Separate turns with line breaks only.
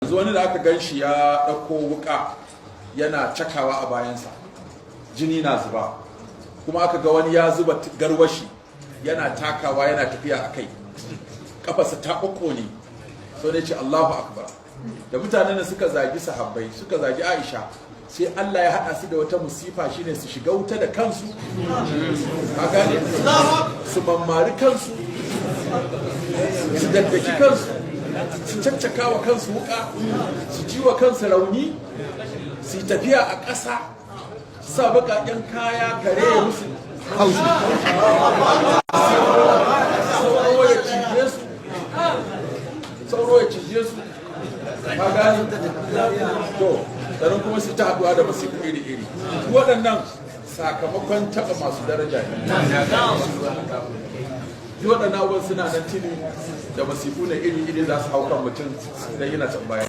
Yanzu wani da aka gan shi ya ɗauko wuka yana cakawa a bayansa, jini na zuba. Kuma aka ga wani ya zuba garwashi, yana takawa, yana tafiya a kai, kafarsa ta ne. So ne ce Allahu akbar. Da mutanen da suka zagi sahabbai, suka zagi Aisha, sai Allah ya haɗa su da wata musifa, shine su shiga wuta da kansu. Ka gane? Su mammari kansu, su daddaki kansu, su caccaka wa kansu wuka, su ji wa kansu rauni, su yi tafiya a ƙasa, su sa baƙaƙen kaya, kare ya musu haushi, sauro ya cije su, sauro ya cije su. Ka gane? To, sannan kuma su ta haɗuwa da masifu iri-iri. Waɗannan sakamakon taɓa masu daraja ne. Duk waɗannan abubuwan suna nan tuni da masifu ne iri-iri za su hau kan mutum don yana tambaya.